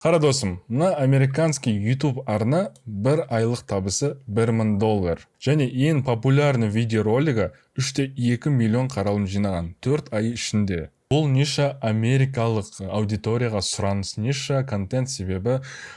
Қара, досым, мына американский YouTube арна, бір айлық табысы 1000 доллар және ең популярный видеоролигі 3,2 миллион қаралым жинаған 4 ай ішінде. Бұл ниша америкалық аудиторияға сұраныс ниша контент, себебі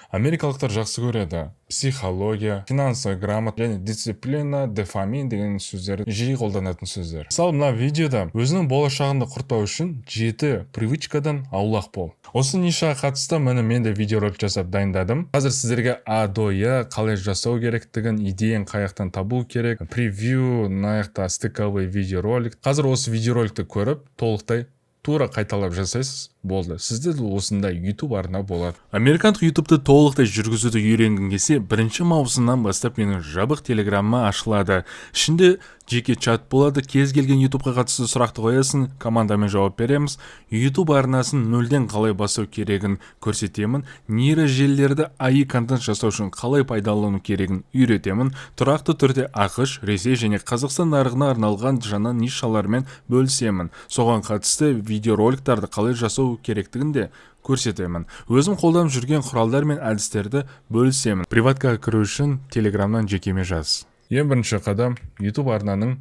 америкалықтар жақсы көреді психология, финансовый грамотность және дисциплина, дофамин деген сөздерді жиі қолданатын сөздер. Мысалы, мына видеода өзінің болашағыңды құртпау үшін жеті привычкадан аулақ бол. Осы нишаға қатысты, міне, мен де видеоролик жасап дайындадым. Қазір сіздерге а до я қалай жасау керектігін, идеяны қай жақтан табу керек, превью, мына жақта стыковой видеоролик. Қазір осы видеороликті көріп, толықтай тура қайталап жасайсыз, болды, сізде де осындай YouTube арна болады. Американдық ютубты толықтай жүргізуді үйренгің келсе, 1 маусымнан бастап менің жабық телеграмма ашылады. Ішінде жеке чат болады. Кез келген ютубқа қатысты сұрақты қоясың, командамен жауап береміз. Ютуб арнасын нөлден қалай бастау керегін көрсетемін, нейрожелілерді АИ контент жасау үшін қалай пайдалану керегін үйретемін. Тұрақты түрде АҚШ, Ресей және Қазақстан нарығына арналған жаңа нишалармен бөлісемін. Соған қатысты видеороликтарды қалай жасау керектігін де көрсетемін. Өзім қолданып жүрген құралдар мен әдістерді бөлісемін. Приваткаға кіру үшін телеграмнан жекеме жаз. Ең бірінші қадам: YouTube арнаның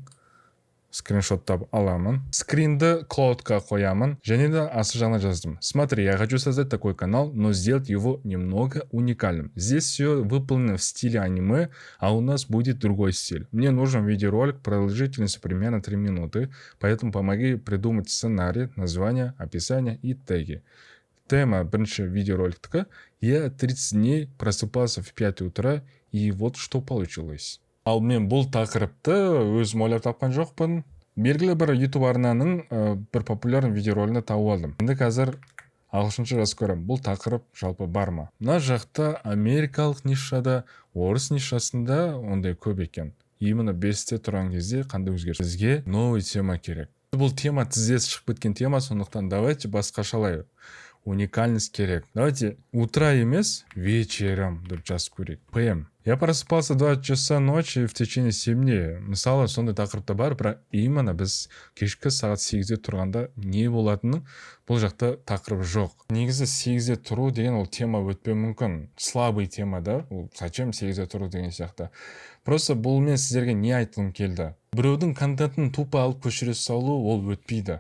скриншоттап аламын, скринді Клаудқа қоямын және де асты жағына жаздым: «Смотри, я хочу создать такой канал, но сделать его немного уникальным. Здесь все выполнено в стиле аниме, а у нас будет другой стиль. Мне нужен видеоролик продолжительностью примерно 3 минуты, поэтому помоги придумать сценарий, название, описание и теги. Тема бірінші видеороликтікі: я 30 дней просыпался в 5 утра, и вот что получилось». Ал мен бұл тақырыпты өзім ойлап тапқан жоқпын, белгілі бір YouTube арнаның бір популярный видеоролигін тауып алдым. Енді қазір ағылшынша жазып көремін, бұл тақырып жалпы бар ма. Мына жақта америкалық нишада, орыс нишасында ондай көп екен. Именно 5-те тұрған кезде қандай өзгеріс? Бізге новый тема керек. Бұл тема тізесі шығып кеткен тема, сондықтан давайте басқашалай, уникальность керек. Давайте утра емес, вечером деп жазып көрейік. ПМ: я просыпался 2 часа ночи в течение 7 дней. Мысалы, сондай тақырыпта бар, бірақ именно біз кешкі сағат 8-де тұрғанда не болатынын бұл жақта тақырып жоқ. Негізі 8-де тұру деген ол тема өтпеуі мүмкін, слабый тема да ол, зачем 8-де тұру деген сияқты. Просто бұл мен сіздерге не айтқым келді: біреудің контентін тупо алып көшіре салу, ол өтпейді,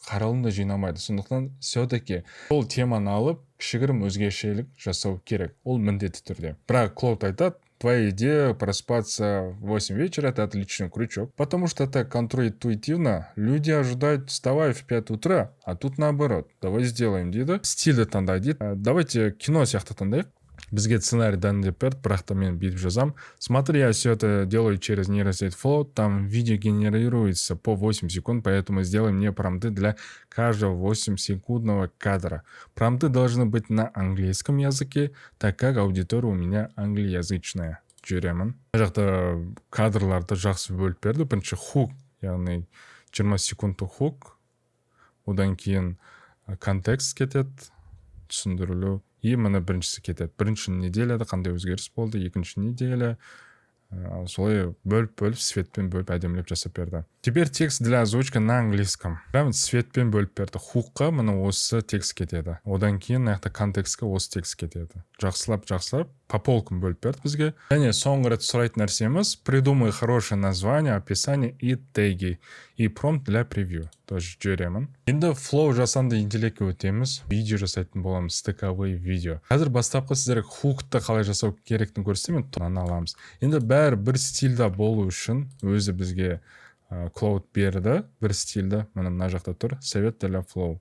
қаралым да жинамайды. Сондықтан все таки ол теманы алып, кішігірім өзгешелік жасау керек, ол міндетті түрде. Бірақ Клод айтады: «Твоя идея проспаться в 8 вечера – это отличный крючок, потому что это контринтуитивно. Люди ожидают вставай в 5 утра, а тут наоборот. Давай сделаем», – дейді. Стильді таңдай дейді. Давайте кино сияқты таңдайық. Бізге сценарий дайындап берді, бірақ та мен бүйтіп жазам: «Смотри, я все это делаю через нейросеть Flow, там видео генерируется по 8 секунд, поэтому сделай мне промпты для каждого 8 секундного кадра. Промпты должны быть на английском языке, так как аудитория у меня англоязычная». Жүремін. Мына жақта кадрларды жақсы бөліп берді. Бірінші хук, яғни 20 секундтық хук, одан кейін контекст кетеді, түсіндірілу, и міне, біріншісі кетеді: бірінші неделяда қандай өзгеріс болды, екінші неделя, солай бөліп бөліп, цветпен бөліп, әдемілеп жасап берді. Теперь текст для озвучки на английском. Прям цветпен бөліп берді. Хукқа міне осы текст кетеді, одан кейін мына жақта контекстке осы текст кетеді. Жақсылап, жақсылап по полкам бөліп берді бізге. Және соңғы рет сұрайтын нәрсеміз: придумай хорошее название, описание и теги, и промпт для превью. Тоже жіберемін. Енді Flow жасанды интеллектке өтеміз, видео жасайтын боламыз, стыковой видео. Қазір бастапқы сіздерге хукты қалай жасау керектігін көрсетемін. Мынаны аламыз. Енді бәрі бір стильда болу үшін өзі бізге Claude берді бір стильді. Міне, мына жақта тұр: совет для Flow: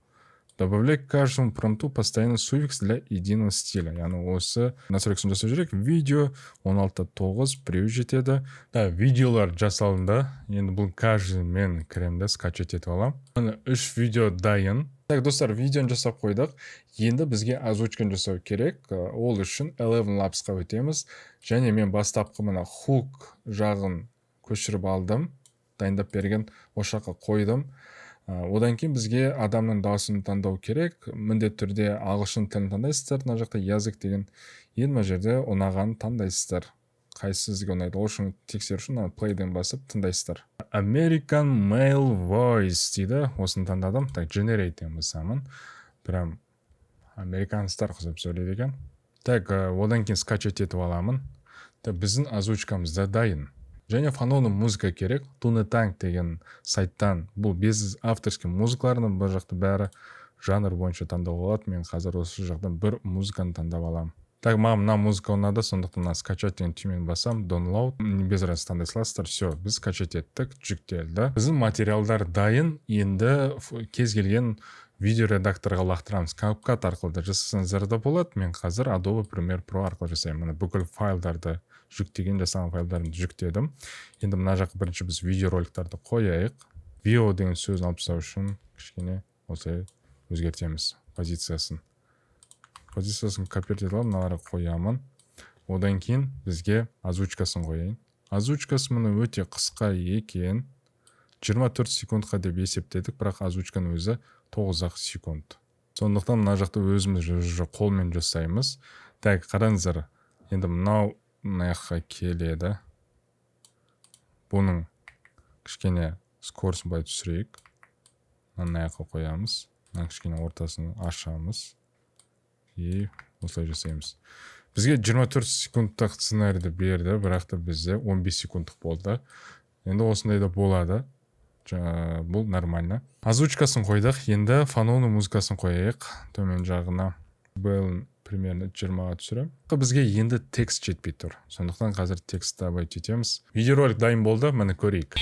добавляй к каждому промпту постоянно суффикс для единого стиля. Яғни осы настройкасын жасау керек. Видео 16:9, біреу жетеді да. Видеолар жасалынды. Енді бұл каждый мен кіремін да, скачать етіп аламын. Міне, үш видео дайын. Так, достар, видеоны жасап қойдық. Енді бізге озвучканы жасау керек. Ол үшін Eleven Labsқа өтеміз. Және мен бастапқы мына хук жағын көшіріп алдым, дайындап берген, осы жаққа қойдым. Одан кейін бізге адамның дауысын таңдау керек. Міндетті түрде ағылшын тілін таңдайсыздар, мына жақта язык деген. Енді мына жерде ұнағанын таңдайсыздар, қайсысы сізге ұнайды. Ол үшін, тексеру үшін мына playден басып тыңдайсыздар. American Male Voice дейді, осыны таңдадым. Так, generate басамын. Прям Американецтер ұқсап сөйлейді екен. Так, одан кейін скачать етіп аламын. Так, біздің озвучкамыз да дайын. Және фоновый музыка керек. Tunetank деген сайттан, бұл без авторский музыкалардың, бұл жақта бәрі жанр бойынша таңдауға болады. Мен қазір осы жақтан бір музыканы таңдап аламын. Так, маған мына музыка ұнады, сондықтан мына «скачать» деген түймені басамын, download, без разницы, таңдай саласыздар. Все, біз скачать еттік, жүктелді. Біздің материалдар дайын. Енді кез келген видеоредакторға лақтырамыз. CapCut арқылы да жасасаңыздар да болады. Мен қазір Adobe Premiere Pro арқылы жасаймын. Міне, бүкіл файлдарды жүктеген, жасаған файлдарымды жүктедім. Енді мына жаққа бірінші біз видеороликтарды қояйық. «Видео» деген сөзін алып тастау үшін кішкене осылай өзгертеміз позициясын. Позициясын копировать ете аламын, мыналарға қоямын. Одан кейін бізге озвучкасын қояйын. Озвучкасы, міне, өте қысқа екен, 24 секундқа деп есептедік, бірақ озвучканың өзі 9 ақ секунд. Сондықтан мына жақта өзіміз уже қолмен жасаймыз. Так, қараңыздар, енді мынау мына жаққа келеді. Бұның кішкене скоростын былай түсірейік, мына жаққа қоямыз, мына кішкене ортасын ашамыз и осылай жасаймыз. Бізге 24 секундтық сценарийді берді, бірақ та бізде 15 секундтық болды. Енді осындай да болады, бұл нормально. Озвучкасын қойдық, енді фоновый музыкасын қояйық. Төмен жағына б примерно 20-ға түсіремін. Бізге енді текст жетпей тұр, сондықтан қазір текст добавить етеміз. Видеоролик дайын болды, міне, көрейік.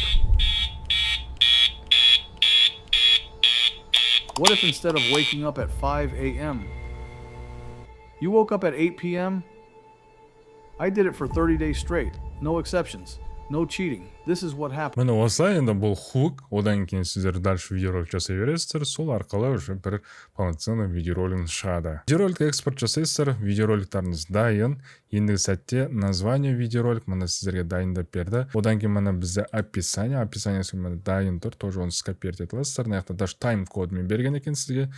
What if instead of waking up at 5 a.m., you woke up at 8 p.m.? I did it for 30 days straight, no exceptions, no cheating. This is what happened. Міне, осылай. Енді бұл хук. Одан кейін сіздер дальше видеоролик жасай бересіздер. Сол арқылы уже бір полноценный видеоролигіңіз шығады. Видеоролик экспорт жасайсыздар, видеороликтарыңыз дайын. Ендігі сәтте название видеоролик, міне, сіздерге дайындап берді. Одан кейін, міне, бізде описание, описаниесі, міне, дайын тұр, тоже оны скопировать ете аласыздар. Мына жақта даже тайм кодымен берген екен сізге.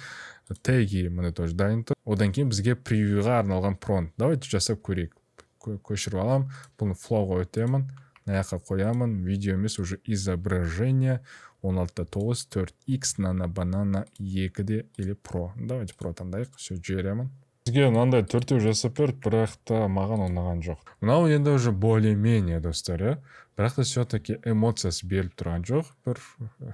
Теги, міне, тоже дайын тұр. Одан кейін бізге превьюға арналған промпт давайте жасап көрейік. Көшіріп аламын бұны, Flow ға өтемін, мына жаққа қоямын. Видео емес, уже изображение, 16:9, 4 x, нано банана 2 де или Pro. Давайте Pro таңдайық. Все, жіберемін. Бізге мынандай төртеу жасап берді, бірақ та маған ұнаған жоқ. Мынау енді уже более менее, достар, иә, бірақ та все таки эмоциясы беріліп тұрған жоқ. Бір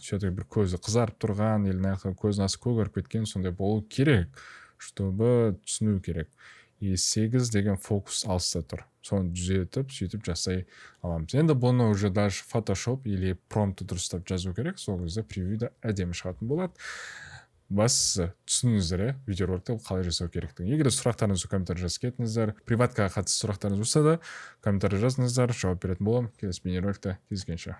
все таки бір көзі қызарып тұрған или мына жақта көзінің асты көгеріп кеткен, сондай болу керек, чтобы түсіну керек. И 8 деген фокус алыста тұр, соны түзетіп, сөйтіп жасай аламыз. Енді бұны уже дальше Photoshop или промптты дұрыстап жазу керек. Сол кезде превью да әдемі шығатын болады. Бастысы, түсініңіздер, иә, видеороликті қалай жасау керектігін. Егер де сұрақтарыңыз болса, комментарий жазып кетіңіздер. Приваткаға қатысты сұрақтарыңыз болса да, комментарий жазыңыздар, жауап беретін боламын. Келесі бейнероликте кездескенше.